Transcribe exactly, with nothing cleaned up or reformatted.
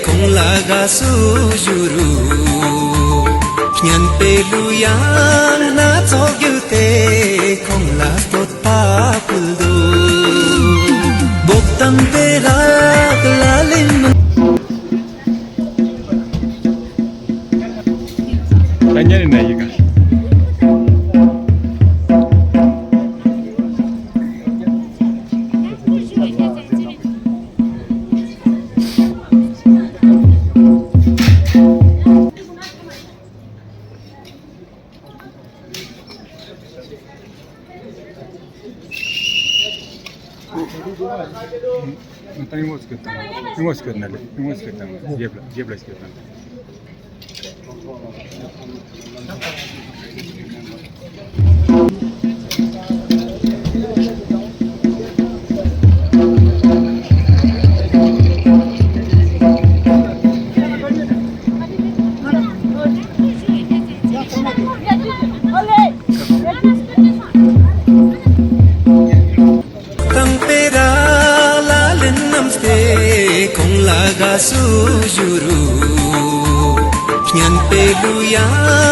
ཁོང་ལ་དགའ་བསུ་ཞུ་རུ། སྙན་པའི་གླུ་དབྱངས་སྣ་ཚོགས་བརྒྱུད་དེ་ཁོང་ལ་བསྟོད་པ་ཕུལ་དུ། བོག་དམ་པའི་རག་ལ་ལེན་མི། དང་པེ་ར་ལ་ལེན་ནམ་སྟེ་ཁོང་ལ་དགའ་བསུ་ཞུ་རུ། སྙན་པའི་གླུ་དབྱངས།